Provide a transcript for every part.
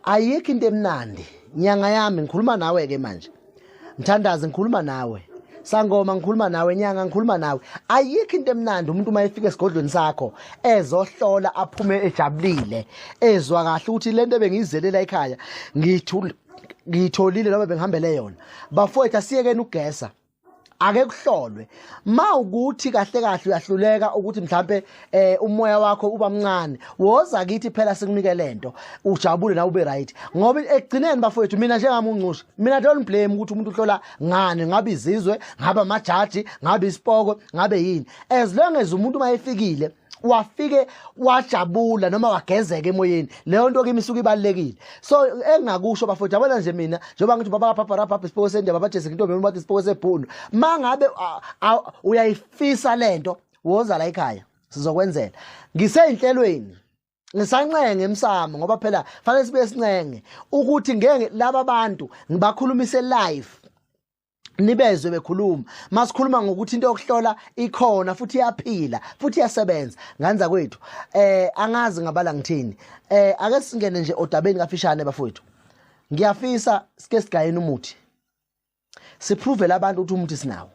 Ayikho into emnandi. Nyanga yami, ngikhuluma nawe ke manje. Mthandazi, ngikhuluma nawe. Sangoma, ngikhuluma nawe. Nyanga, ngikhuluma nawe. Ayikho into emnandi umuntu uma efika esigodlweni sakho ezohlola, aphume ejabulile, ezwa kahle ukuthi lento ebengiyizelela ekhaya ngiyithule, ngiyitholile noma bengihambele yona. Bafowethu, asiyekeni ukugesa, ake kuhlolwe. Ma ukuthi kahle kahle uyahluleka ukuthi mhlambe umoya wakho uba mncane, woza kithi phela sikunike lento, ujabule nawe, ube right. Ngoba ekugcineni, bafowethu, mina njengami uNcusha, mina don't blame ukuthi umuntu uhlola ngani, ngabe izizwe, ngabe amajaji, ngabe isipoko, ngabe yini, as long as umuntu mayefikile wafike wajabula noma wagezeka emoyeni, leyo nto kimi isuke ibalulekile. So engingakusho, bafowethu, yabona nje mina njengoba ngithi baba kaphaparapha, isipoko sendaba, bajese intombi bathi isipoko sebhunu, ma ngabe uyayifisa lento, woza la ekhaya, sizokwenzela. Ngiseyinhlelweni, ngisancenge emsamo, ngoba phela fanele sibe sincenge ukuthi ngeke laba bantu ngibakhulumise live, nibezwe bekhuluma. Masikhuluma ngokuthi into yokuhlola ikhona futhi iyaphila futhi iyasebenza, nganza kwethu. Angazi ngabala ngithini. Ake singene nje odabeni kafishane, bafowethu. Ngiyafisa sike sigayeni umuthi, siprove labantu ukuthi umuthi sinawo.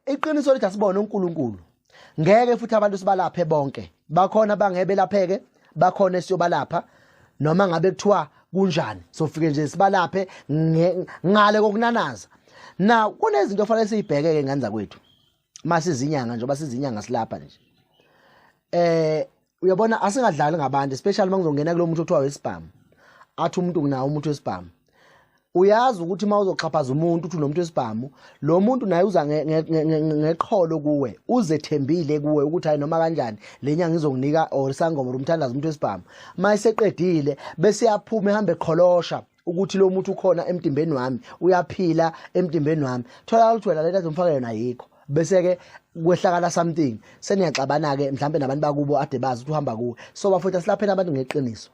Iqiniso lithi asibone uNkulunkulu, ngeke futhi abantu sibalaphe bonke. Bakhona bangebe lapheke, bakhona esiyobalapha noma ngabe kuthiwa kunjani, sofike nje sibalaphe ngale kokunanaza. Now kunezinto ofanele siyibheke ke nganza kwethu masizinyanga, njengoba sizinyanga silapha nje. Uyabona, asingadlali ngabantu, especially mangizongena kulo muntu othiwa wesibhamu, athi umuntu kunawo umuntu wesibhamu. Uyazi ukuthi uma uzoxhaphaza umuntu uthi unomuntu wesibhamu, lo muntu naye uza ngeqholo kuwe, uzethembile kuwe ukuthi hayi, noma kanjani le nyanga izonginika or isangoma or umthandazo umuntu wesibhamu. Uma eseqedile bese yaphuma, ehambe eqholosha ukuthi lo muntu ukhona emtimbeni wami, uyaphila emtimbeni wami. Tholakala ukuthi wena lento azomfaka yona ayikho, bese-ke kwehlakala something, seniyaxabana-ke mhlawumbe nabantu bakubo ade bazi ukuthi uhamba kuwe. So bafowethu, asilapheni abantu ngeqiniso,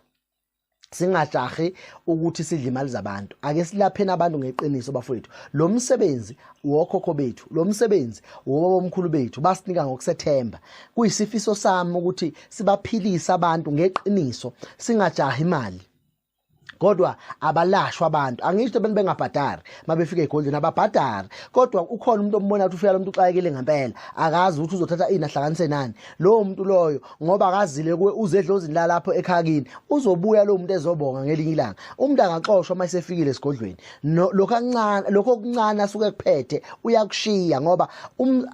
singajahi ukuthi sidle imali zabantu. Ake silapheni abantu ngeqiniso, bafowethu. Lo msebenzi wokhokho bethu, lo msebenzi wobabomkhulu bethu, basinika ngokusethemba. Kuyisifiso sami ukuthi sibaphilise abantu ngeqiniso, singajahi imali. Kodwa abalashwa abantu, angisho abantu bengabhadari mabefika egodlweni, ababhadari, kodwa ukhona umuntu ombona ukuthi ufika lo muntu uxakekile ngempela, akazi ukuthi uzothatha ini ahlanganise nani lowo muntu loyo, ngoba akazile kuwe, uze edlozini lalapho ekhakini. Uzobuya lowo muntu ezobonga ngelinye ilanga. Umuntu angaxoshwa uma esefikile esigodlweni. Lokho akuncane, lokho okuncane asuke kuphethe uyakushiya, ngoba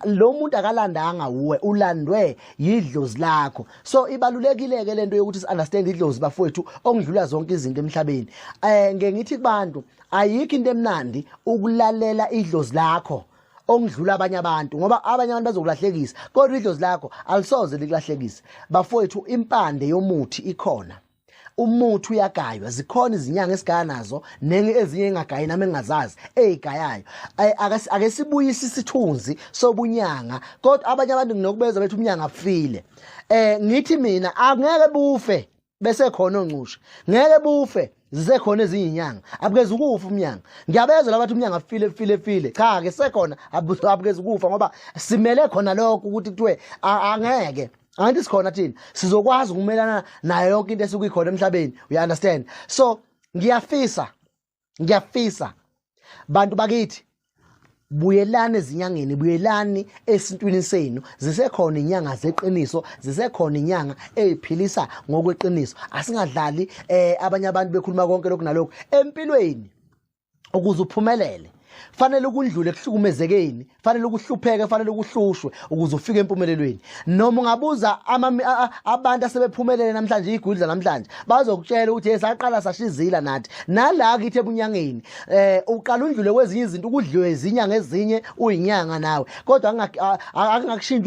lo muntu akalandanga wuwe, ulandwe yidlozi lakho. So ibalulekile ke lento yokuthi si-understand idlozi, bafowethu, okudlula zonke izinto emhlabeni. Ngeke ngithi kubantu ayikho into emnandi ukulalela idlozi lakho okudlula abanye abantu, ngoba abanye abantu bazokulahlekisa, kodwa idlozi lakho alisoze likulahlekise. Bafowethu, impande yomuthi ikhona, umuthi uyagaywa, zikhona izinyanga esigaya nazo, nenye ezinye engagayi nami engingazazi eyigayayo. Ake sibuyise isithunzi sobunyanga. Kodwa abanye abantu nginokubezwa bethi umnyanga afile. Ngithi mina angeke bufe bese khona oncusha, ngeke bufe zisekhona ezinye inyanga, abukeze ukufa umnyanga. Ngiyabezwa labathi umnyanga afile, file, file. Cha ke, sekhona, abukeze ukufa, ngoba simele khona lokho ukuthi kuthiwe angeke. Angithi sikhona thina, sizokwazi ukumelana nayo yonke into esuke ikhona emhlabeni, you understand? So ngiyafisa, ngiyafisa bantu bakithi, buyelani ezinyangeni, buyelani esintwini senu. Zisekhona inyanga zeqiniso, zisekhona inyanga eziphilisa ngokweqiniso. Asingadlali abanye abantu bekhuluma konke lokhu nalokhu. Empilweni, ukuze uphumelele, fanele ukundlule ekuhlukumezekeni, fanele ukuhlupheke, fanele ukuhlushwe ukuze ufike empumelelweni. Noma ungabuza abantu asebephumelele namhlanje, igudla namhlanje, bazokutshela ukuthi hey, saqala sashizila nathi nala kithi ebunyangeni. Uqala undlule kwezinye izinto, ukudliwe izinyanga ezinye, uyinyanga nawe, kodwa akungakushintsha.